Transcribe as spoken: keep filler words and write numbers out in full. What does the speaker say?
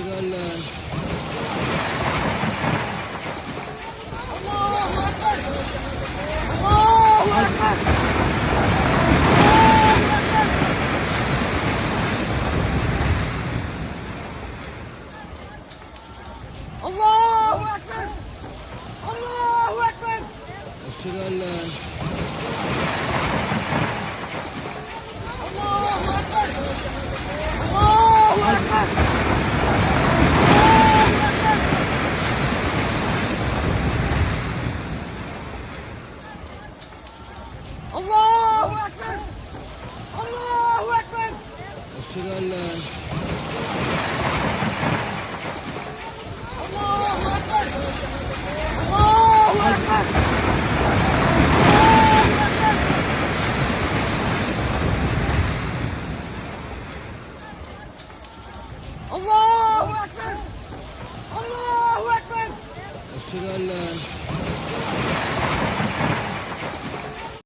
أشهد أن لا الله أكبر. الله أكبر. أشهد أن لا الله أكبر. الله أكبر. الله أكبر. الله أكبر. الله أكبر. أشهد أن لا الله أكبر. الله أكبر. الله أكبر. الله أكبر. أشهد أن لا